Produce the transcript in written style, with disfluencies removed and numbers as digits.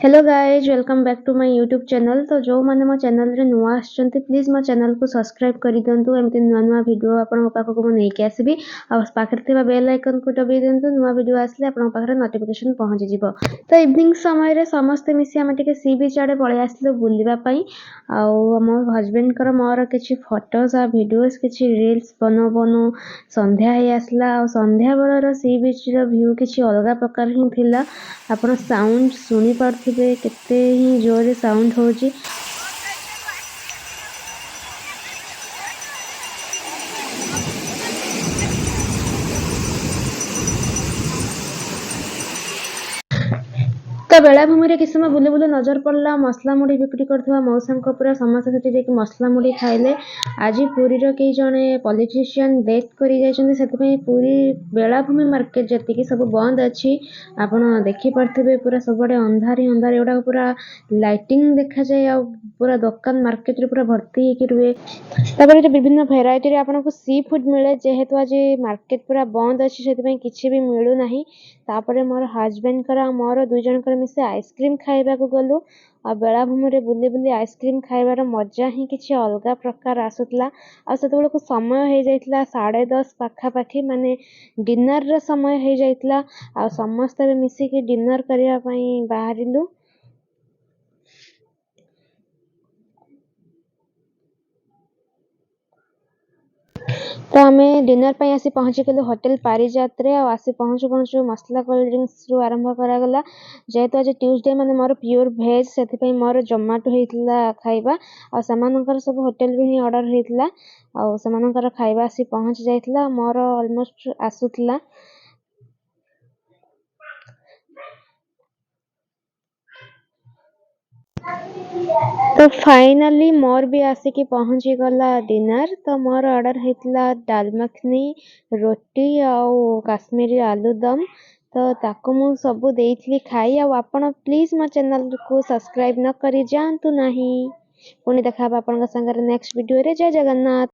Hello guys, welcome back to my YouTube channel। ତ ଯେଉଁମାନେ ମୋ ଚ୍ୟାନେଲରେ ନୂଆ ଆସିଛନ୍ତି, ପ୍ଲିଜ୍ ମୋ ଚ୍ୟାନେଲକୁ ସବସ୍କ୍ରାଇବ୍ କରିଦିଅନ୍ତୁ। ଏମିତି ନୂଆ ନୂଆ ଭିଡ଼ିଓ ଆପଣଙ୍କ ପାଖକୁ ମୁଁ ନେଇକି ଆସିବି। ଆଉ ପାଖରେ ଥିବା ବେଲ୍ ଆଇକନ୍କୁ ଦବାଇ ଦିଅନ୍ତୁ, ନୂଆ ଭିଡ଼ିଓ ଆସିଲେ ଆପଣଙ୍କ ପାଖରେ ନୋଟିଫିକେସନ୍ ପହଞ୍ଚିଯିବ। ତ ଇଭିନିଂ ସମୟରେ ସମସ୍ତେ ମିଶି ଆମେ ଟିକେ ସି ବିଚ୍ ଆଡ଼େ ପଳେଇ ଆସିଲୁ ବୁଲିବା ପାଇଁ। ଆଉ ମୋ ହଜବେଣ୍ଡଙ୍କର ମୋର କିଛି ଫଟୋସ୍ ଆଉ ଭିଡ଼ିଓସ୍, କିଛି ରିଲ୍ସ ବନଉ ବନଉ ସନ୍ଧ୍ୟା ହେଇ ଆସିଲା। ଆଉ ସନ୍ଧ୍ୟାବେଳର ସି ବିଚ୍ର ଭ୍ୟୁ କିଛି ଅଲଗା ପ୍ରକାର ହିଁ ଥିଲା। ଆପଣ ସାଉଣ୍ଡ ଶୁଣିପାରୁଥିବେ, କେତେ ହିଁ ଜୋରରେ ସାଉଣ୍ଡ ହେଉଛି। ତ ବେଳାଭୂମିରେ କିଛି ସମୟ ବୁଲୁ ବୁଲୁ ନଜର ପଡ଼ିଲା ମସଲା ମୁଢ଼ି ବିକ୍ରି କରୁଥିବା ମଉସାଙ୍କ ଉପରେ। ସମସ୍ତେ ସେଠି ଯାଇକି ମସଲା ମୁଢ଼ି ଖାଇଲେ। ଆଜି ପୁରୀର କେହି ଜଣେ ପଲିଟିସିଆନ୍ ଡେଥ୍ କରି ଯାଇଛନ୍ତି, ସେଥିପାଇଁ ପୁରୀ ବେଳାଭୂମି ମାର୍କେଟ ଯେତିକି ସବୁ ବନ୍ଦ ଅଛି। ଆପଣ ଦେଖିପାରୁଥିବେ, ପୁରା ସବୁଆଡ଼େ ଅନ୍ଧାର ହିଁ ଅନ୍ଧାର। ଏଗୁଡ଼ାକ ପୁରା ଲାଇଟିଂ ଦେଖାଯାଏ ଆଉ ପୁରା ଦୋକାନ ମାର୍କେଟରେ ପୁରା ଭର୍ତ୍ତି ହେଇକି ରୁହେ। ତାପରେ ଏଠି ବିଭିନ୍ନ ଭେରାଇଟିରେ ଆପଣଙ୍କୁ ସି ଫୁଡ୍ ମିଳେ। ଯେହେତୁ ଆଜି ମାର୍କେଟ ପୁରା ବନ୍ଦ ଅଛି, ସେଥିପାଇଁ କିଛି ବି ମିଳୁନାହିଁ। ତାପରେ ମୋର ହଜବେଣ୍ଡଙ୍କର ଆଉ ମୋର ଦୁଇ ଜଣଙ୍କର ମିଶି ଆଇସ୍କ୍ରିମ୍ ଖାଇବାକୁ ଗଲୁ। ଆଉ ବେଳାଭୂମିରେ ବୁଲି ବୁଲି ଆଇସ୍କ୍ରିମ୍ ଖାଇବାର ମଜା ହିଁ କିଛି ଅଲଗା ପ୍ରକାର ଆସୁଥିଲା। ଆଉ ସେତେବେଳକୁ ସମୟ ହେଇଯାଇଥିଲା 10:30 ପାଖାପାଖି, ମାନେ ଡିନରର ସମୟ ହେଇଯାଇଥିଲା। ଆଉ ସମସ୍ତେ ଏବେ ମିଶିକି ଡିନର କରିବା ପାଇଁ ବାହାରିଲୁ। ତ ଆମେ ଡିନର ପାଇଁ ଆସି ପହଞ୍ଚିଗଲୁ ହୋଟେଲ ପାରିଜାତରେ। ଆଉ ଆସି ପହଞ୍ଚୁ ପହଞ୍ଚୁ ମସଲା କୋଲ୍ଡ ଡ୍ରିଙ୍କସରୁ ଆରମ୍ଭ କରାଗଲା। ଯେହେତୁ ଆଜି ଟ୍ୟୁଜଡେ, ମାନେ ମୋର ପିଓର ଭେଜ୍, ସେଥିପାଇଁ ମୋର ଜୋମାଟୋ ହେଇଥିଲା ଖାଇବା। ଆଉ ସେମାନଙ୍କର ସବୁ ହୋଟେଲରୁ ହିଁ ଅର୍ଡ଼ର ହେଇଥିଲା। ଆଉ ସେମାନଙ୍କର ଖାଇବା ଆସି ପହଞ୍ଚି ଯାଇଥିଲା, ମୋର ଅଲମୋଷ୍ଟ ଆସୁଥିଲା। ତ ଫାଇନାଲି ମୋର ବି ଆସିକି ପହଞ୍ଚିଗଲା ଡିନର। ତ ମୋର ଅର୍ଡ଼ର ହେଇଥିଲା ଡାଲ ମଖନୀ, ରୋଟି ଆଉ କାଶ୍ମୀରୀ ଆଲୁ ଦମ୍। ତ ତାକୁ ମୁଁ ସବୁ ଦେଇଥିଲି ଖାଇ। ଆଉ ଆପଣ ପ୍ଲିଜ୍ ମୋ ଚ୍ୟାନେଲକୁ ସବସ୍କ୍ରାଇବ୍ ନ କରି ଯାଆନ୍ତୁ ନାହିଁ। ପୁଣି ଦେଖା ହବ ଆପଣଙ୍କ ସାଙ୍ଗରେ ନେକ୍ସଟ ଭିଡ଼ିଓରେ। ଜୟ ଜଗନ୍ନାଥ।